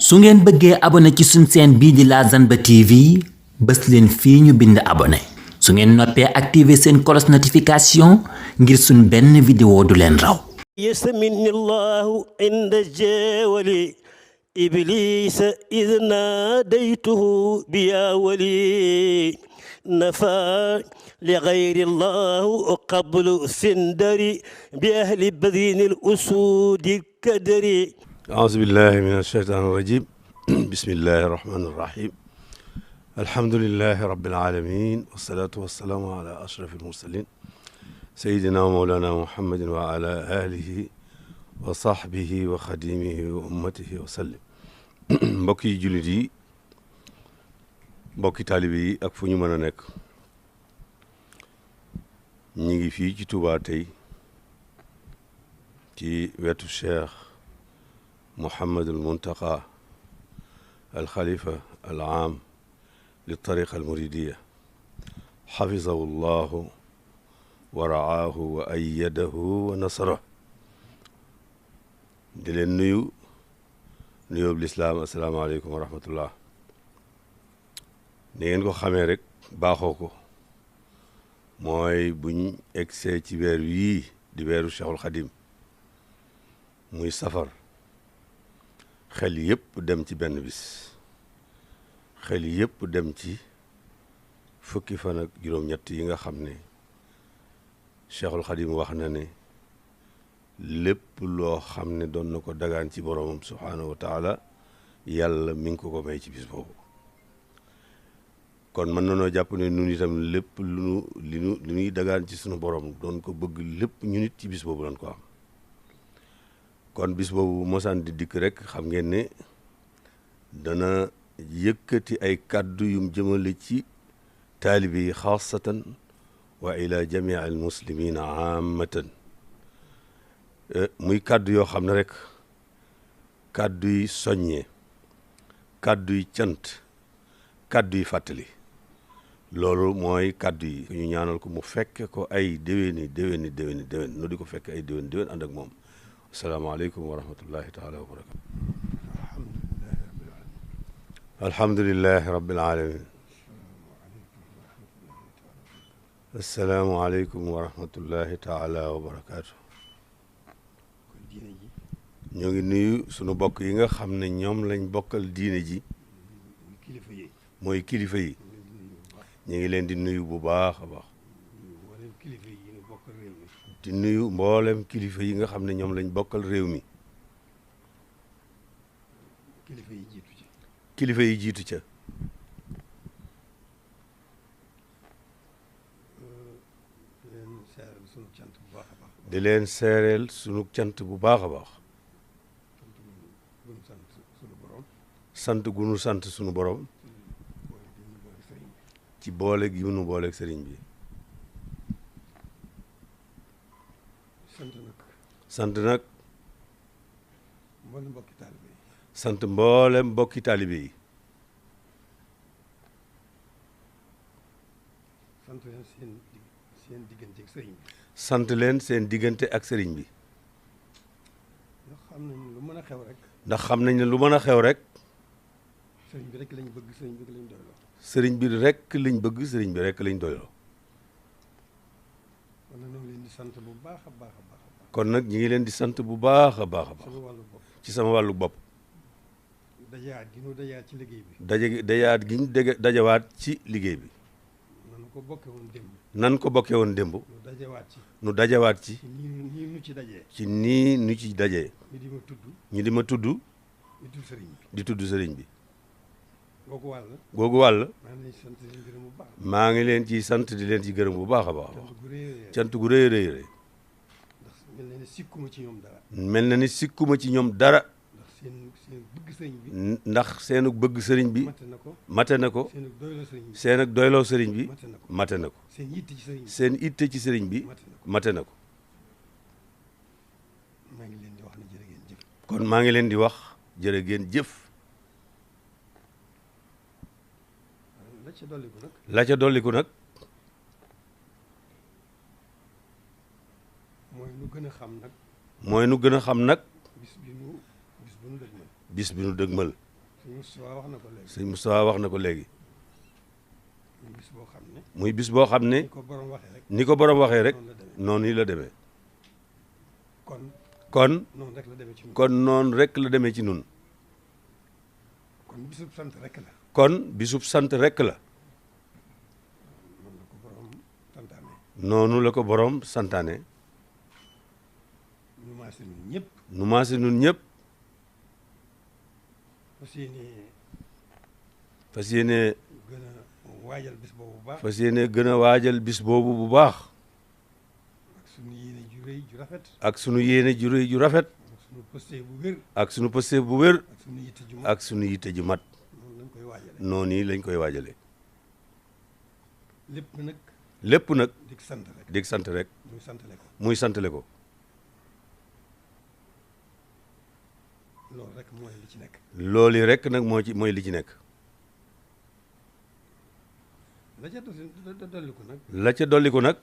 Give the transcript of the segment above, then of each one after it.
su ngeen bëggee abonné ci suñ chaîne bii di Lazane-Ba TV bës leen fii ñu bind abonné su ngeen noppee activer seen cloche notification ngir suñ benn vidéo du leen raw. يسمني الله عند الجاول إبليس إذ ناديته بيا ولي نفى لغير الله قبل سندري بأهل بذين الأسود الكدري. أعوذ بالله من الشيطان الرجيم. بسم الله الرحمن الرحيم. الحمد لله رب العالمين والصلاة والسلام على أشرف المرسلين سيدنا ومولانا محمد وعلى آله وصحبه وخديمه وأمته وسلم. mbokki jullit yi mbokki taalibe yi ak fu ñu mën a nekk ñi ngi fii ci Touba tey ci wetu Cheikh Mouhamadul Muntaqa al Khalifa al aam li tariqa al muridiya xafizahu llahu wa raahu wa ayyadahu wa nasara. di leen nuyu nuyoob lislaam asalaamaaleykum wa rahmatullah. ni ngeen ko xamee rek baaxoo ko mooy buñ egsee ci weer yii di weeru Cheikhul Khadim muy safar xel yëpp dem ci benn bis, xel yëpp dem ci fukki fan ak juróom-ñett yi nga xam ne Cheikhul Khadim wax na ne lépp loo xam ne doon na ko dagaan ci boromam subhaanahu wa taala yàlla mi ngi ko may ci bis boobu. kon mën na noo jàpp ne ñun itam lépp lu ñuy dagaan ci sunu borom doon ko bëgg lépp ñu nit ci bis boobu doon ko am. kon bis boobu mosaan di dikk rek xam ngeen ne dana yëkkati ay kàddu yum jëmale ci taalibe yi xaasatan wa ila jamii al muslimina aamatan. muy kàddu yoo xam ne rek kàddu yi soññee, kàddu yi cant, kàddu yi fàttali, loolu mooy kàddu yi ñu ñaanal ko mu fekke ko ay déwéni nu di ko fekke ay déwén ànd ak moom. asalaamaaleykum wa rahmatullahi taala wa barakatu. alhamdulilahi rabbil alamin. asalaamualeykum wa rahmatullahi taala wa barakatu. ñoo ngi nuyu sunu bokk yi nga xam ne ñoom lañ bokkal diine ji mooy kilifa yi ñu ngi leen di nuyu bu baax a baax di nuyu mboolem kilifa yi nga xam ne ñoom lañ bokkal réew mi kilifa yi jiitu ca di leen seereel sunu cant bu baax a baax sant gu nu sant sunu borom ci boole gi nu booleeg sëriñ bi. sant nag sant mboolem mbokki taalibe yi. sant leen seen diggante ak sëriñ bi. ndax xam nañ ne lu mën a xew rek. sëriñ bi rek lañ bëgg, sëriñ bi lañ doyloo. sëriñ bi rek lañ bëgg, sëriñ bi rek lañ doyloo. kon nag ñu ngi leen di sant bu baax a baax a baax. kon nag ñu ngi leen di sant bu baax a baax a baax. ci sama wàllu bopp. dajawaat gi ñu dajawaat ci liggéey bi. dajawaat gi ñu dajawaat ci liggéey bi. nan ko bokke woon démb. nan ko bokke woon démb. nu dajawaat ci. ci nii nu ci dajee. ci nii nu ci dajee. ñu di ma tudd. di tudd sëriñ bi. googu wàll. maa ngi leen ciy sant di leen ci gërëm bu baax a baax. cant gu rëy rëy rëy. mel na ni sikkuma ci ñoom dara. mel na ni sikkuma ci ñoom dara. ndax seenu bëgg sëriñ bi. mate na ko. seen ak doyloo sëriñ bi. mate na ko. seen itte ci sëriñ bi. mate na ko. kon maa ngi leen di wax jërë ngeen jëf. la ca dolliku nag. mooy nu gën a xam nag. bis bi nu dëgmal. sëñ Moustapha wax na ko léegi muy bis boo xam ne ni ko borom waxee rek noonu la demee kon noonu rek la demee ci nun kon bisub sant rek la. kon bisub sant rek la. noonu la ko borom santaane. nu maase nun ñëpp. nu maase nun ñëpp. fas yéene gën a waajal bis boobu bu baax. fas yéene gën a waajal bis boobu bu baax. ak sunu yéene ju rëy ju rafet. ak sunu yéene ju rëy ju rafet. ak sunu pëste bu wér. ak sunu pëste bu wér. ak sunu yitte ju mat. ak sunu yitte ju mat. noonu lañ koy waajale. lépp nag. dig sant rek. dig sant rek. muy santale ko. muy santale ko. loolu rek mooy li ci nekk. loolu rek nag mooy li ci nekk. la ca dolliku nag. la ca dolliku nag.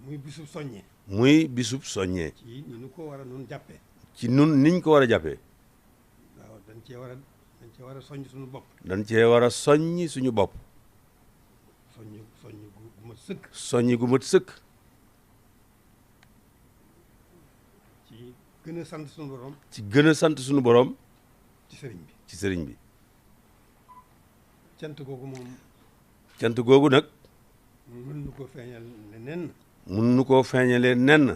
muy bisub soññee. muy bisub soññee. ci ni ñu ko war a nun jàppee. ci nun niñ ko war a jàppee. waaw dañ cee war a soññ suñu bopp. dañ cee war a soññ suñu bopp. soññ gu mat sëkk. soññ gu mat sëkk. ci gën a sant suñu borom. ci gën a sant suñu borom. ci sëriñ bi. ci sëriñ bi. cant googu moom. cant googu nag. mën nu koo feeñal ne nen. mën nu koo feeñalee nen.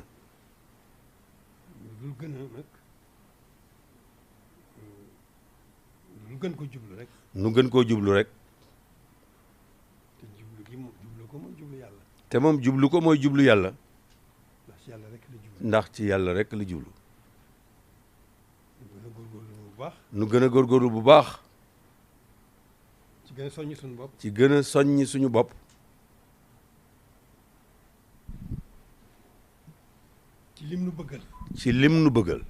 lu gën a nag lu gën ko jublu rek. nu gën koo jublu rek. te jublu gi moom jublu ko mooy jublu yàlla. te moom jublu ko mooy jublu yàlla. ndax ci yàlla rek la jublu. ndax ci yàlla rek la jublu. nu gën a góorgóorlu bu baax. nu gën a góorgóorlu bu baax. ci gën a soññ suñu bopp. ci gën a soññ suñu bopp. ci lim nu bëggal. ci lim nu bëggal.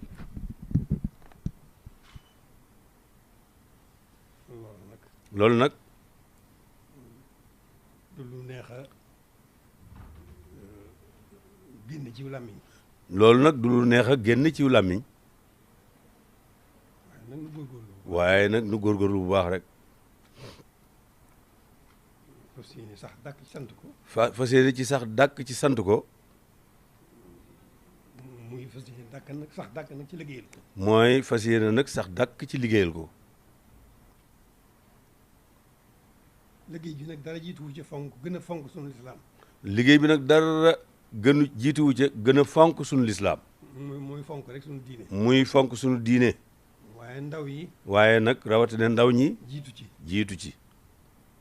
loolu nag. du lu neex a génn ci làmmiñ. loolu nag du lu neex a génn ci làmmiñ. waaye nag nu góorgóorlu bu baax rek. fas yéene sax dàkk ci sant ko. fas yéene ci sax dàkk ci sant ko. muy fas yéene dàkk nag sax dàkk nag ci liggéeyal ko. mooy fas yéene nag sax dàkk ci liggéeyal ko. liggéey bi nag dara jiituwu ca fonk gën a fonk sunu lislaam. liggéey bi nag dara gënu jiituwu ca gën a fonk sunu lislaam. muy fonk rek sunu diine. muy fonk sunu diine. waaye ndaw yi. waaye nag rawatina ndaw ñi. jiitu ci.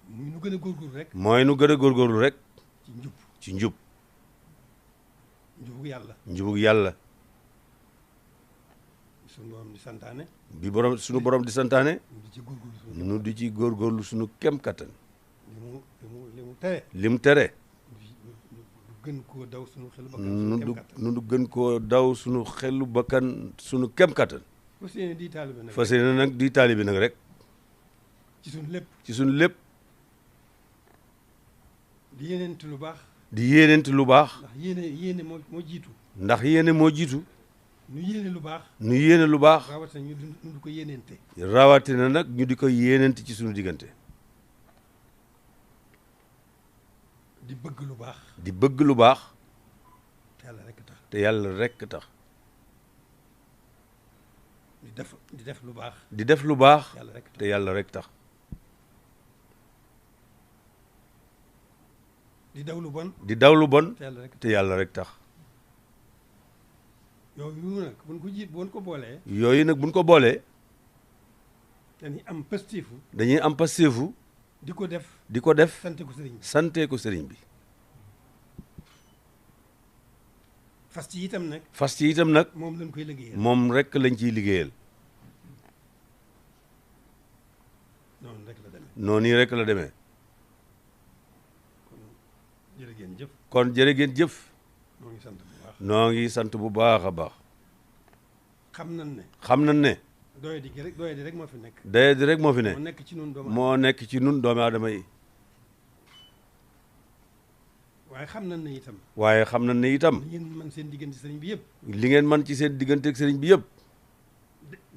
muy nu gën a góorgóorlu rek. mooy nu gën a góorgóorlu rek. ci njub. ci njub. njubug yàlla. njubug yàlla. sunu borom di santaane. sunu borom di santaane. nu di ci góorgóorlu sunu kem kattan. li mu tere. li mu tere. nu gën koo daw sunu xelu bakkan. nu gën koo daw sunu xelu bakkan sunu kem kattan. fas yéene di taalibe nag. fas yéene nag di taalibe nag rek. ci sunu lépp. ci sunu lépp. di yéeneent lu baax. di yéeneent lu baax. ndax yéene moo jiitu. ndax yéene moo jiitu. nu yéene lu baax. nu yéene lu baax. rawatina ñu di ko yéeneente. rawatina nag ñu di ko yéeneente ci sunu diggante. di bëgg lu baax. di bëgg lu baax. te yàlla rek tax. te yàlla rek tax. di def lu baax. di def lu baax. te yàlla rek tax. di daw lu bon. di daw lu bon. te yàlla rek tax. yooyu nag buñ ko boolee. yooyu nag buñ ko boolee. dañuy am pasteefu. dañuy am pasteefu. di ko def. sante ko sëriñ bi. sante ko sëriñ bi. fas ci itam nag. fas ci itam nag. moom lañ koy liggéeyal. moom rek lañ ciy liggéeyal. noonu rek la demee. noonu rek la demee. kon jërë ngeen jëf. kon jërë ngeen jëf. noo ngi sant bu baax. noo ngi sant bu baax a baax. xam nañ ne. doyadi rek moo fi nekk. doyadi rek moo fi ne. moo nekk ci nun doomu aadama yi. waaye xam nañ ne itam. li ngeen man seen diggante sëriñ bi yëpp. li ngeen man ci seen diggante ak sëriñ bi yëpp.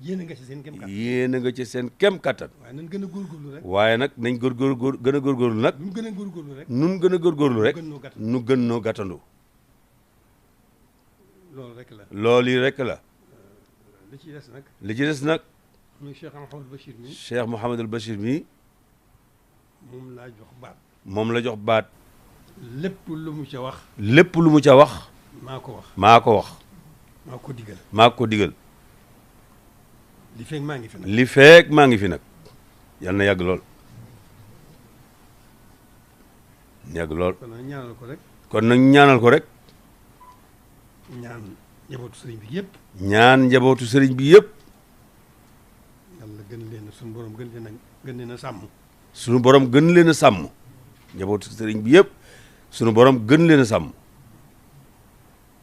yéen a nga ci seen kem kattan. yéen a nga ci seen kem kattan. waaye nañ gën a góorgóorlu rek. waaye nag nañ gën a góorgóorlu nag. nu gën a góorgóorlu rek. nun gën a góorgóorlu rek. nu gën noo gàttandu. loolu rek la. loolu yi rek la. li ci des nag. li ci des nag. muy Cheikh Mouhamadul Bachir mi. Cheikh Mouhamadul Bachir mi. moom laa jox baat. moom la jox baat. lépp lu mu ca wax. lépp lu mu ca wax. maa ko wax. maa ko wax. maa ko digal. maa ko digal. li feeg maa ngi fi nag. li feeg maa ngi fi nag. yal na yàgg lool. yàgg lool. kon nag ñaanal ko rek. kon nag ñaanal ko rek. ñaan njabootu sëriñ bi yëpp. ñaan njabootu sëriñ bi yëpp. yàlla gën leen suñu borom gën leen a sàmm. suñu borom gën leen a sàmm. njabootu sëriñ bi yëpp. suñu borom gën leen a sàmm.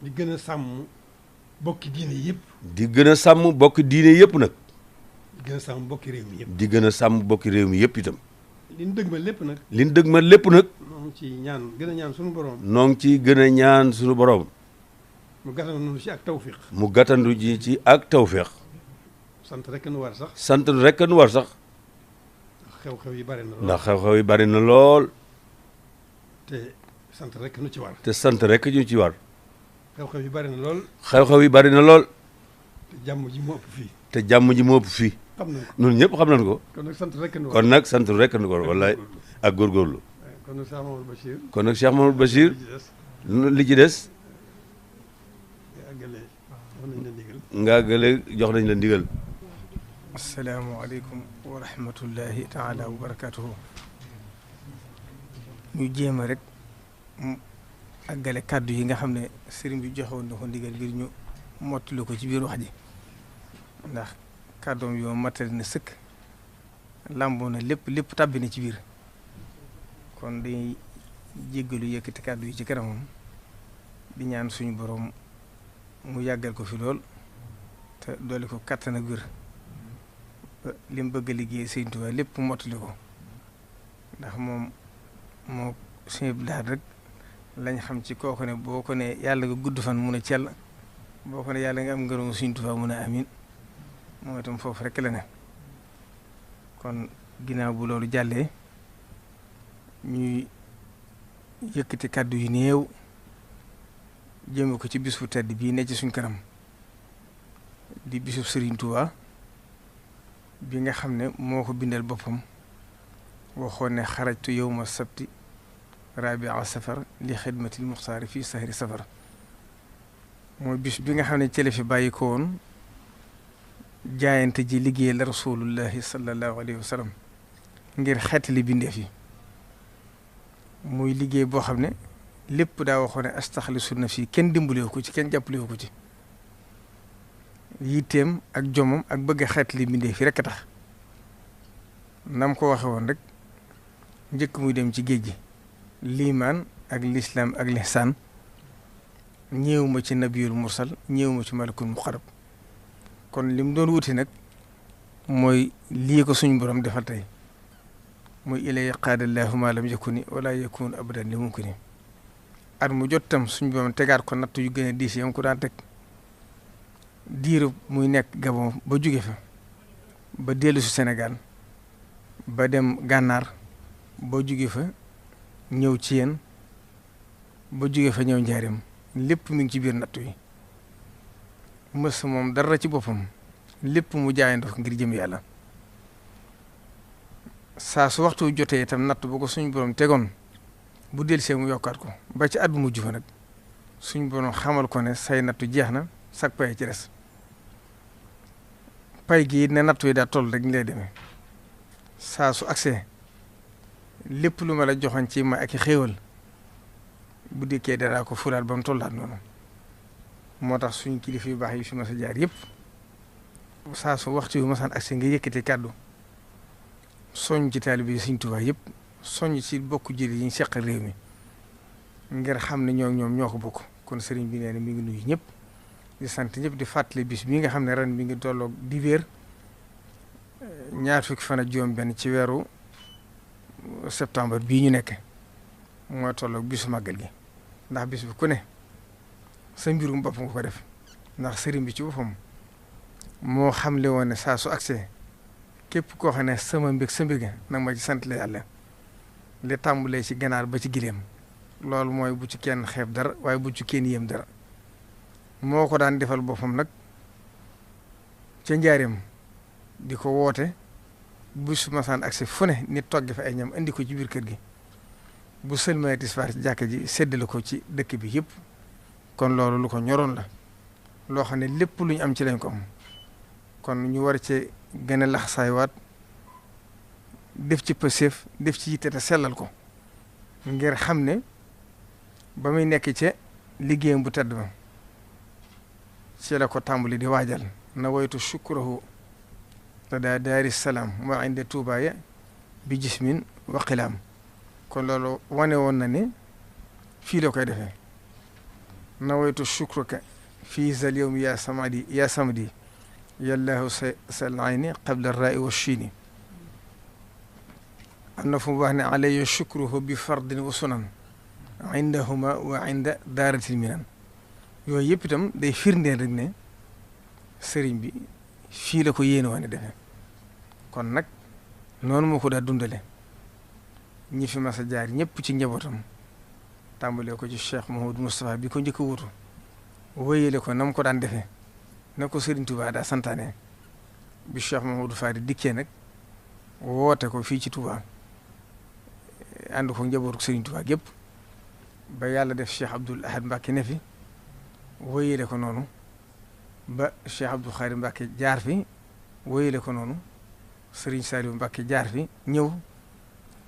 di gën a sàmm bokki diine yëpp. di gën a sàmm bokki diine yëpp nag. di gën a sàmm bokki réew mi yëpp. di gën a sàmm bokki réew mi yëpp itam. li ñu dëgg ma lépp nag. li ñu dëgg ma lépp nag. noo ngi ci ñaan gën a ñaan suñu borom. noo ngi ci gën a ñaan suñu borom. mu gàttandu ci ak tawfiq. mu gàttandu ji ci ak tawfiq. sant rek nu war sax. sant rek nu war sax. xew-xew yi bari na lool. ndax xew-xew yi bari na lool. te sant rek nu ci war. te sant rek ñu ci war. xew-xew yi bari na lool. xew-xew yi bari na lool. te jàmm ji moo ëpp fii. te jàmm ji moo ëpp fii. xam nañ ko ñun ñëpp xam nañ ko. kon nag sant rek nu war. kon nag sant rek nu ko war wallaay ak góorgóorlu. kon nag Cheikh Mamadou Bachir. kon nag Cheikh Mamadou Bachir li ci des. nga àggale jox nañ la ndigal. asalaamaaleykum wa rahmatullahi taala wa barakatuhu. ñu jéem a rek mu àggale kàddu yi nga xam ne sëriñ bi joxewoon na ko ndigal ngir ñu mottali ko ci biir wax ji ndax kàddoom yoo matal na sëkk làmboo na lépp tàbbi na ci biir kon dañuy jéggalu yëkkati kàddu yi ci kanamam di ñaan suñu borom mu yàggal ko fi lool te doole ko kàttan ak wér li mu bëgg a liggéey Sëriñ Tuubaa lépp mottali ko ndax moom moo suñu bilaat rek lañ xam ci kooku ne boo ko ne yàlla nga gudd fan mun a cell boo ko ne yàlla nga am ngërëm Sëriñ Tuubaa mun a amin moo itam foofu rek la ne kon ginnaaw bu loolu jàllee ñuy yëkkati kàddu yu néew jëme ko ci bis bu tedd bii ne ci suñ kanam di bisu Sëriñ Tuubaa bi nga xam ne moo ko bindal boppam waxoon ne xarajtu yawma sabti rabia safar li xidmatil muxtaari fii sahri safar mooy bis bi nga xam ne cële fi bàyyi ko woon jaayante ji liggéey la rasulullahi sallallahu alayhi wa sallam ngir xeetali bindeef yi muy liggéey boo xam ne lépp daa waxoon ne astaxlisu na fii kenn dimbalewu ko ci kenn jàppalewu ko ci yitteem ak jomam ak bëgg a xeetali bindeef yi rek a tax nam ko waxe woon rek njëkk muy dem ci géej gi liimaan ak lislaam ak lihsaan ñëwuma ci nabiyul mursal ñëwuma ci malakul muqarrab kon lim doon wuti nag mooy lii ko suñu borom defal tey muy ilay qaadallahu ma lam yakuni wala yakun abadan li mumkini at mu jot tam suñu borom tegaat ko natt yu gën a diis yam ko daan teg diiru muy nekk Gabon ba jóge fa ba dellu si Sénégal ba dem gànnaar ba jóge fa ñëw ci yéen ba jóge fa ñëw njaareem lépp mi ngi ci biir nattu yi mës moom dara ci boppam lépp mu jaayandoo ko ngir jëm yàlla saa su waxtu jotee itam natt ba ko suñu borom tegoon bu delsee mu yokkaat ko ba ci at bu mujj fa nag suñu borom xamal ko ne say nattu jeex na sag pay ci des pay gi ne nattu yi daa toll rek ñu lay demee saa su agsee lépp lu ma la joxoon ci ma ak i xéewal bu dikkee danaa ko fulaat ba mu tollaat noonu moo tax suñu kilifa yu baax yi fi ma sa jaar yëpp saa su waxtu yu masaan agsi nga yëkkati kàddu soññ ci taalibe yi Sëriñ Tuubaa yëpp soññ ci bokk jëli yi ñu seqal réew mi ngir xam ne ñoom ñoo ko bokk kon sëriñ bi nee na mi ngi nuyu ñëpp di sant ñëpp di fàttali bis bi nga xam ne ren mi ngi tolloog dibéer ñaar fukki fan ak juróom benn ci weeru septembre bii ñu nekk mooy tolloog bisu màggal gi ndax bis bi ku ne sa mbirum bopp nga ko def ndax sëriñ bi ci boppam moo xamle woon ne saa su agsee képp koo xam ne sama mbég sa mbég nag ma ci sant la yàlla li tàmbulee ci ganaar ba ci gileem loolu mooy bu ci kenn xeeb dara waaye bu ci kenn yéem dara moo ko daan defal boppam nag ca njaareem di ko woote bu su masaan agsi fu ne nit togg fa ay ñam indi ko ci biir kër gi bu sëlmay tisbaar ci jàkka ji séddale ko ci dëkk bi yëpp kon loolu lu ko ñoroon la loo xam ne lépp lu ñu am ci lañ ko am kon ñu war cee gën a laxasaaywaat def ci pëseef def ci yitte te sellal ko ngir xam ne ba muy nekk ca liggéeyam bu tedd ba ci la ko tàmbali di waajal na waytu shukrahu te daa daari salaam moo inde tuubaaya bi jismin wa qilaam kon loolu wane woon na ne fii la koy defee na waytu shukruka fii zal yawmi yaa samadi yallaahu sal ayni qabla rai wa chiini am na fu mu wax ne alayya shukruhu bi fardin wa sunan indahuma wa inda daaratil minan yooyu yëpp itam day firndeel rek ne sëriñ bi fii la ko yéene woon defee kon nag noonu moo ko daa dundale ñi fi mas a jaar ñëpp ci njabootam tàmbalee ko ci Cheikh Mouhamadou Moustapha bi ko njëkk a wutu wéyale ko na mu ko daan defee na ko Sëriñ Tuubaa daa santaane bi Cheikh Mouhamadou Fadi dikkee nag woote ko fii ci Touba ànd ko njabootu Sëriñ Tuubaa gépp ba yàlla def Cheikh Abdoul Ahad Mbacke ne fi wéyale ko noonu ba Cheikh Abdou Khari Mbacke jaar fi wéyale ko noonu Serigne Saliou Mbacke jaar fi ñëw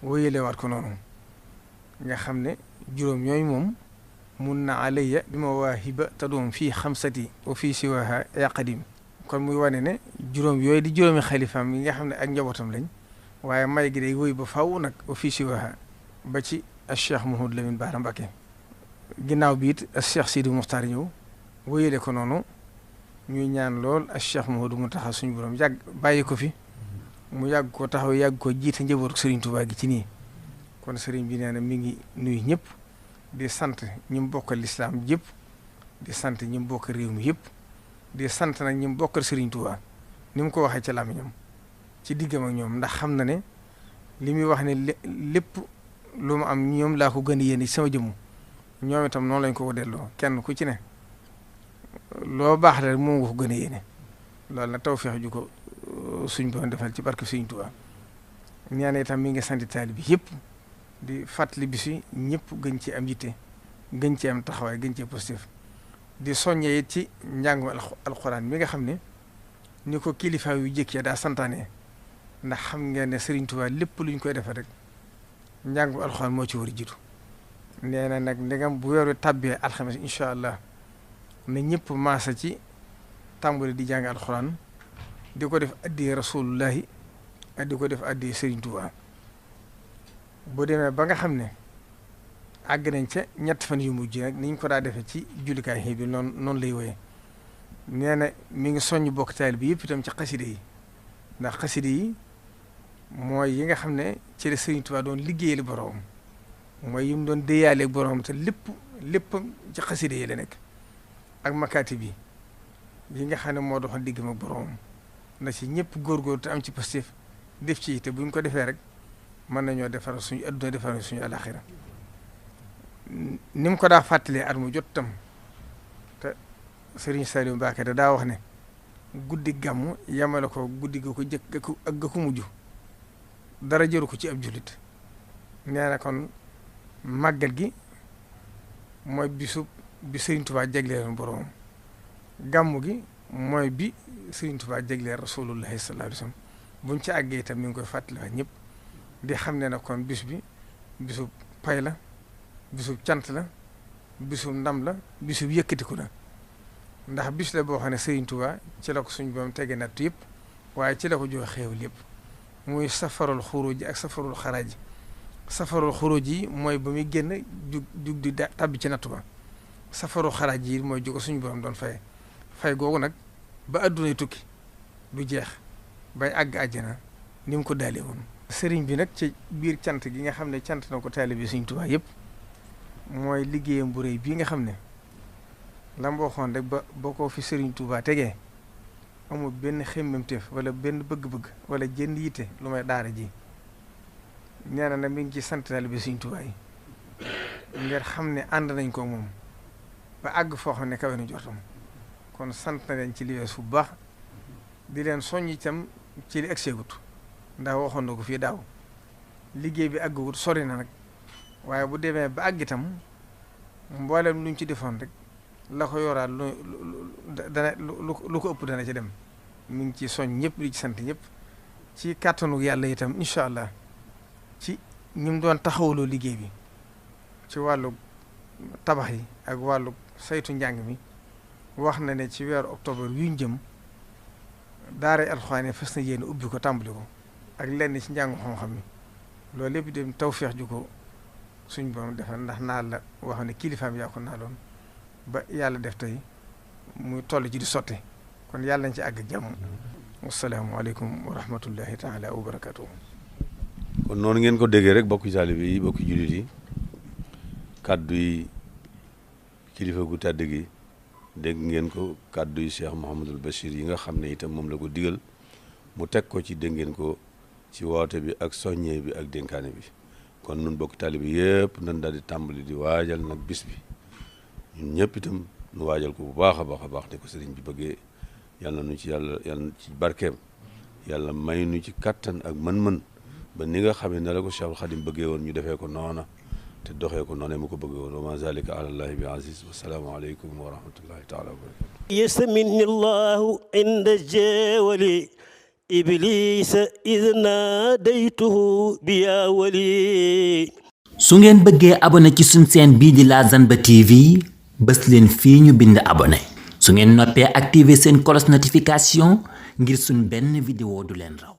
wéyale waat ko noonu nga xam ne juróom ñooyu moom mun na alayya bi ma waahiba tadoom fii xamsati wa fii siwaha ya qadim kon muy wane ne juróom yooyu di juróomi xalifaam yi nga xam ne ak njabootam lañ waaye may gi day wéy ba faw nag wa fii siwaha ba ci Cheikh Mouhamadou Lamine Bara Mbacke ginnaaw bi it Cheikh Sidi Mokhtar ñëw wéyale ko noonu ñuy ñaan lool ak Cheikh Mouhamadou Mountakha suñu borom yàgg bàyyi ko fi mu yàgg ko taxaw yàgg ko jiite njabootu Serigne Touba gi ci nii kon Serigne bi nee na mi ngi nuyu ñëpp di sant ñi mu bokkal lislaam yëpp di sant ñi mu bokkal réew mi yëpp di sant nag ñi mu bokkal Serigne Touba ni mu ko waxee ci làmmiñam ci diggam ak ñoom ndax xam na ne li muy wax ne lépp lu mu am ñoom laa ko gën a yéene ci sama jëmm ñoom itam noonu lañ ko delloo kenn ku ci ne loo baax rek moom nga ko gën a yéene loolu nag tawfeex ju ko suñ borom defal ci barke Sëriñ Tuubaa ñaan itam mi ngi sant taalibe bi yëpp di fàttali bis yi ñëpp gën ci am yitte gën ci am taxawaay gën ci positif di soññee it ci njàngum alxuraan mi nga xam ne ni ko kilifa yu jëkkee daa santaane ndax xam ngeen ne Sëriñ Tuubaa lépp luñ koy defee rek njàngum alxuraan moo ci war a jiitu nee na nag ndegam bu weeru tàbbee alxames incha allah na ñëpp maasa ci tàmbali di jàng alxuraan di ko def addi rasulullahi ak di ko def addi Sëriñ Tuubaa bu demee ba nga xam ne àgg nañ ca ñett fan yu mujj nag ni ñu ko daa defee ci jullikaay xëy bi noonu lay woyee nee na mi ngi soññ bokk taal bi yëpp itam ci xaside yi ndax xaside yi mooy yi nga xam ne ci la Sëriñ Tuubaa doon liggéeyal boroom mooy yi mu doon déyaaleeg boroom te lépp ci xaside yi la nekk ak makaati bi yi nga xam ne moo doxal diggam ak boroom na ci ñëpp góorgóor te am ci positif def ci te buñ ko defee rek mën nañoo defar suñu adduna defar suñu alaxira ni mu ko daa fàttalee at mu jot tam te Serigne Saliou Mbacké da daa wax ne guddi gàmm yamale ko guddi ga ko jëkk ak ga ko mujj dara jëru ko ci ab jullit nee na kon màggal gi mooy bi Serigne Touba jagleeloon boroom gàmm gi mooy bi Serigne Touba jagleel rasulullahi sallallahu alayhi wa sallam buñ ci àggee itam mi ngi koy fàttaliwaat ñëpp di xam ne nag kon bis bi bisub pay la bisub cant la bisub ndam la bisub yëkkatiku la ndax bis la boo xam ne Serigne Touba ci la ko suñ boom tege natt yëpp waaye ci la ko jox xéewal yëpp muy safarul xuruj ak safarul xaraaj safarul xuruj yi mooy ba muy génn jug di tàbbi ci nattu ba safarul xaraaj yi mooy jóge suñu borom doon fay googu nag ba addunay tukki du jeex bay àgg àjjana ni mu ko daalee woon sëriñ bi nag ci biir cant gi nga xam ne cant na ko taalibe Sëriñ Tuubaa yëpp mooy liggéeyam bu rëy bii nga xam ne la ma waxoon rek ba ko fi Sëriñ Tuubaa tegee amul benn xemmemteef wala benn bëgg-bëgg wala jënd yitte lu may daara ji nee na mi ngi ci sant taalibe Sëriñ Tuubaa yi ngir xam ne ànd nañ ko moom ba àgg foo xam ne kawe na jortam kon sant na leen ci li weesu bu baax di leen soññ itam ci li egseegut ndax waxoon na ko fii daaw liggéey bi àgguwut sori na nag waaye bu demee ba àgg itam mboolem luñ ci defoon rek la ko yoraat lu ko ëpp dana ci dem mi ngi ci soñ ñëpp di ci sant ñëpp ci kàttanu yàlla itam incha allah ci ñi mu doon taxawaloo liggéey bi ci wàllu tabax yi ak wàllu saytu njàng mi wax na ne ci weeru octobre yu ñu jëm daara alxuraan fas na yéene ubbi ko tàmbali ko ak lenn ci njàngu xam-xam mi loolu lépp dem tawfeex ju ko suñ borom defal ndax naa la wax ne kilifaam yaa ko naaloon ba yàlla def tey muy toll ci di sotti kon yàlla nañ ci àgg jàmm. wasalaamualeykum wa rahmatullahi taala wa barakatuhu. kon noonu ngeen ko déggee rek bokki taalibe yi bokki jullit yi kàddu yi kilifa gu tàdd gi dégg ngeen ko kàddu yi Cheikh Mouhamadul Bachir yi nga xam ne itam moom la ko digal mu teg ko ci dégg ngeen ko ci woote bi ak soññee bi ak dénkaane bi kon nun bokki taalibe yëpp nan daal di tàmbali di waajal nag bis bi ñun ñëpp itam nu waajal ko bu baax a baax ne ko sëriñ bi bëggee yàlla nu ci yàlla ci barkeem yàlla may nu ci kattan ak mën-mën ba ni nga xam ne la ko Cheikhul Khadim bëggee woon ñu defee ko noona te doxee ko noonu mu ko bëggee woon wa ma zalika ala allahi bi aziz wa salaamu aleykum wa rahmatullahi taala wa barakatu yasamini llahu inda jeewali iblisa id naadaytuhu bi yaa wali. su ngeen bëggee abonné ci suñ chaîne bii di Lazane-Ba TV bës leen fii ñu bind abonné su ngeen noppee activer seen cloche notification ngir suñ benn vidéo du leen raw.